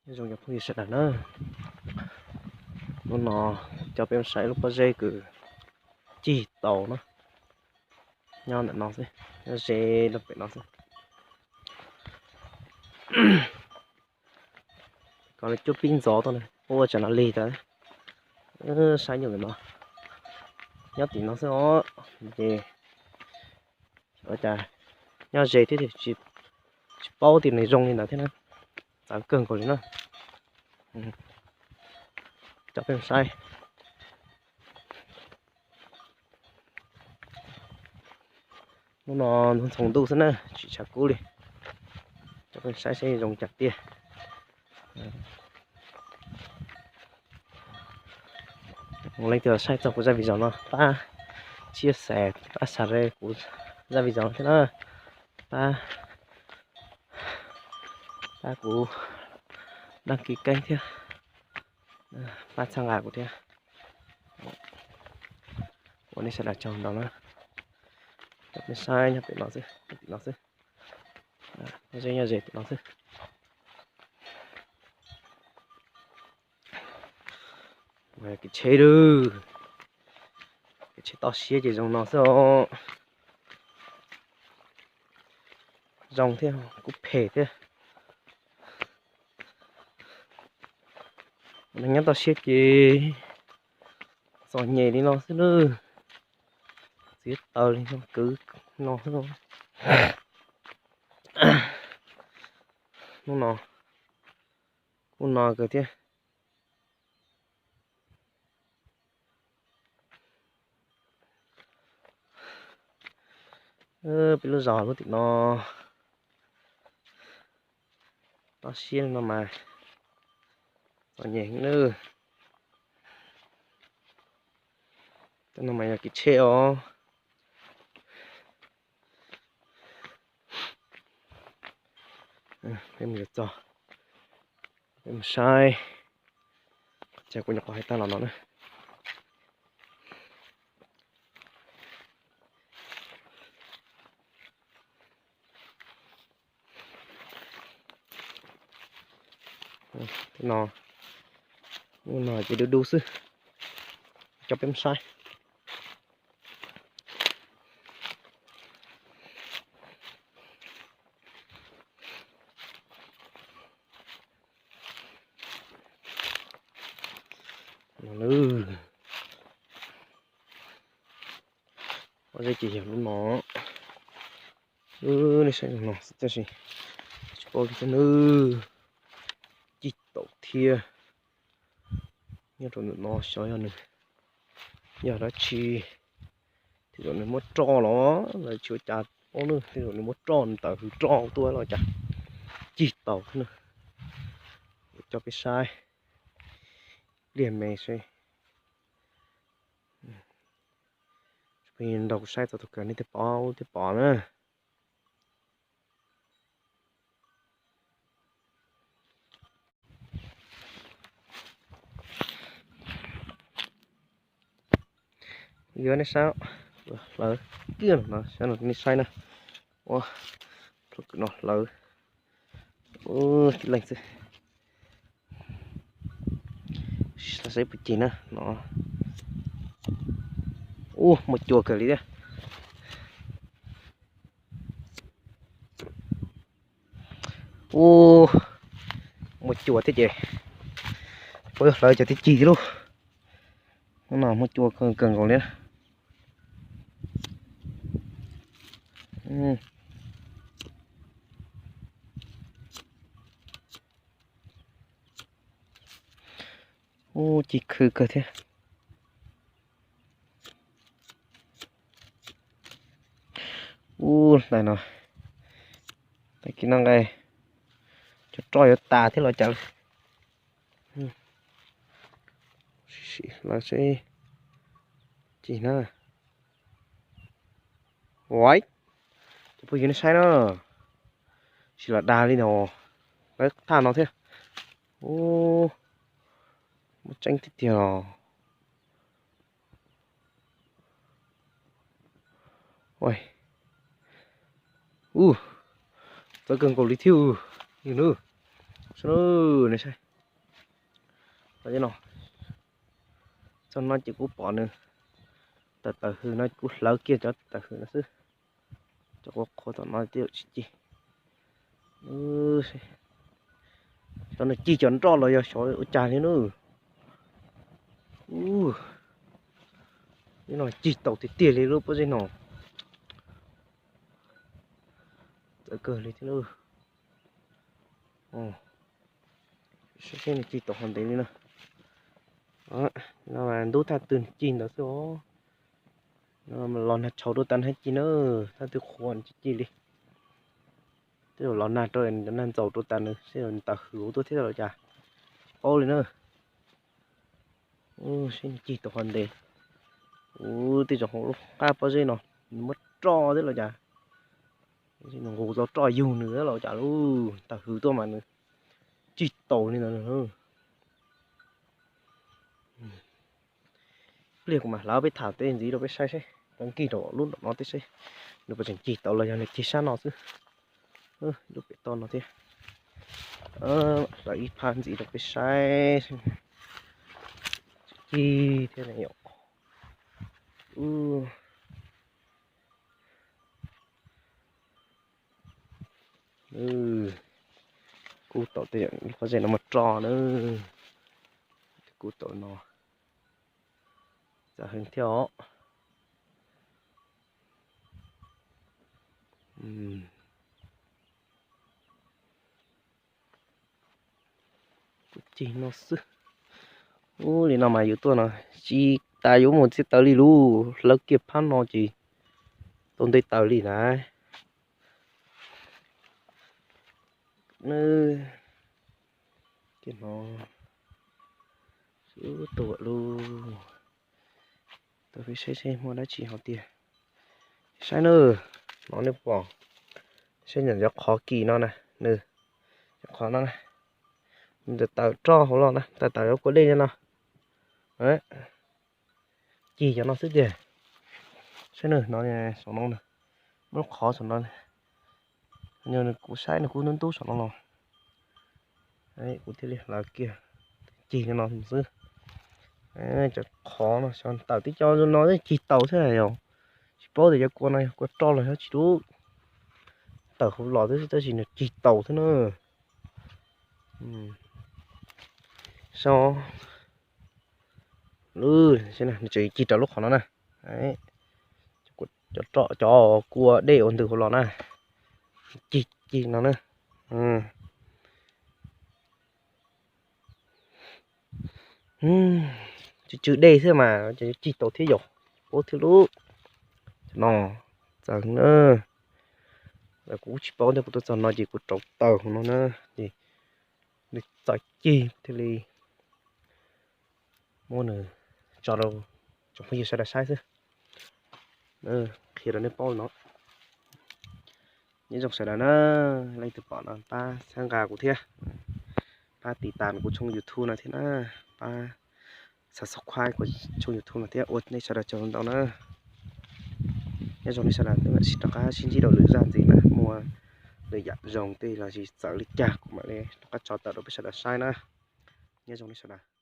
Zoo cov phooj ywg sawv daws na, hnub no coj peb saib lub pob zeb kws cig taus na, nyob ntawm no xwb, nyob ze rau pem no xwb. Kom lawv cuab pib ntxov tuaj na, ua tsam no lig tas. Saib nyuam ntawm no, nyob tim no xwb os, ces ua cas nyob ze thiab tsis paub tias nws zoo li ntawd thiab na, txawv kawg nkaus li na. Coj peb saib. Hnub no ntxoov ntuj xwb na, tsis tshav kub li. Coj peb saib seb zoo cas tiag. Leej twg saib txog kuv zaj video no pab share, pab share kuv zaj video thiab na, pab, pab kuv đăng ký kênh thiab, pab txhawb nqa kuv thiab. Ua nej sawv daws tsaug ntau na. Coj peb saib nyob pem no xwb, pem no xwb, nyob ze pem no xwb. Kev tsheb lawm, kev tsheb toj siab ces zoo no xwb os. Zoo thiab kuj phem thiab. Neeg nyob toj siab ces txom nyem li no xwb lawm. Txiv taws li no kwv no xwb. Hnub no kuj no kawg thiab. Peb lub zos lub tim no toj siab no mas txom nyem heev nawb. Tej no mas yog kev tsheb os. Peb mus yuav txog, peb mus saib. Ces kuv nyuam qhuav hais tag los no na. No, no ces dub dub xwb. Coj peb mus saib. Pob zeb ces yog lub no. Nej saib no xwb tab sis tsis paub li thiab nawb. Cig taus thiab. Nyob rau ntawm no xyov yog nws, yog dab tsi. Tej zaum nws muab roj los lawv tsis ua cas paub nawb, tej zaum nws muab roj ntaws hws roj tuaj los cas cig taus thiab na. Coj peb saib pliag me seb. Nrog kuv saib txog tus kawg nej thiaj pom, thiaj pom na. Yuav nej saib, hlawv kiag no, saib no nej saib na. Ua, no hlawv tib leeg xwb. Saib puas cig na no. Ua, muaj cua kawg li thiab. Ua, muaj cua thiab ces, puas yog hlawv cov tib cig thiab lauj. Hnub no muaj cua kawg nkaus li. Ub, cig khw kawg thiab. Ub, tais no, tais kis no nqaij, cov roj yuav tas thiab los cas. Sim hlawv seb cig na. Uaib, cov phooj ywg nej saib na, tsis los dag li no, lawv thaj no thiab. Ub, muaj tseeb tiag tiag os. Ub, txawv kawg nkaus li thiab. Ub, Saib no, txog no ces kuv pom nws tawm tawm hws no, kuv hlawv kiag cov tawm hws no xwb. Cov qhuav qhuav tom no twb tsis cig. Xyov nws cig cov nroj los yog xyov ua cas li na. Ub, no cig taus tiag tiag li lub pob zeb no. Txawv kawg li thiab lauj. Saib seb nws cig tau qhov ntev li na. Ntub thaj twg cig ntawd xwb os. Los nag tshauv rau tas nag cig na, thaj twg qhuav tsis cig li. Tej zaum los nag rau, nag ntxaus rau tas nws seb nws tawm hws ua tuaj thiab los cas, tsis paub li na. Seb nws cig tau qhov ntev. Ub, tej zaum hauv lub qab pob zeb no nws muab roj thiab los cas, nws nqus tau roj yug nws los cas lauj, tawm hws tuaj mas nws cig taus li ntawd. Pliag kuv mam hlawv peb tham tej ntxiv rau peb saib seb, nkig rau lub nram no tib seb nws puas tseem cig tau los yog nws cig sab no xwb. Lub pem toj no thiab. Hlawv ib phab ntxiv rau peb saib. Cig thiab ne yom. Kuj tau tej lub pob zeb no muab roj na. Kuj tau no. Txawv heev thiab os. Kuv cig no xwb. Ub, li no mas yus tuaj no tsis tas yuav mus txiav taws li lauj, hlawv kiag phab no ces tau nte taws li na. Kiag no xwb tuaj lauj. Tuaj peb saib seb muaj dab tsi hauv tiag. Saib na, no nej pom, saib cov qhov kis no na, nws, cov qhov no na, nws tawm roj hauv los na, tawm tawm yuav kua dej li no. Cig cov no xwb tiag. Saib na, no saum no na, muab qhov saum no, kuv saib nws kuj ntub ntub saum no los. Kuv thiaj li hlawv kiag, cig li no xwb. Cov qhov no xyov tawm tib co no cig taus thiab yom. Tsis paub tias cov kua no yog kua roj los yog tsis dub. Tawm hauv los xwb tab sis nws cig taus thiab na. Saib, nws tseem cig rau lub qhov no na. Cov roj, cov kua dej ua ntws hauv los na, cig cig no na. Tsw tsw dej thiab mas ces cig tau thiab yom. Paub thiab lub no txawv na. Kuv tsis paub thiab, kuv tuaj txog no ces kuv rauv taws hauv no na, ces nws txawv cig thiaj li muab nws tso rau tsoom phooj ywg sawv daws saib xwb. Qhia rau nej paub no. Nyob zoo sawv daws na, leej twg pom no pab txhawb nqa kuv thiab, pab tiv tas kuv tshooj YouTube no thiab na, pab subscribe kuv tshooj YouTube no thiab, ua nej sawv daws tsaug ntau na. Nyob zoo nej sawv daws, rov qab sib ntsib rau lwm zaj ntxiv na, muaj lwm yam zoo tej los sis txawv li cas kuv mam li rov qab tso tawm rau peb sawv daws saib na. Nyob zoo nej sawv daws.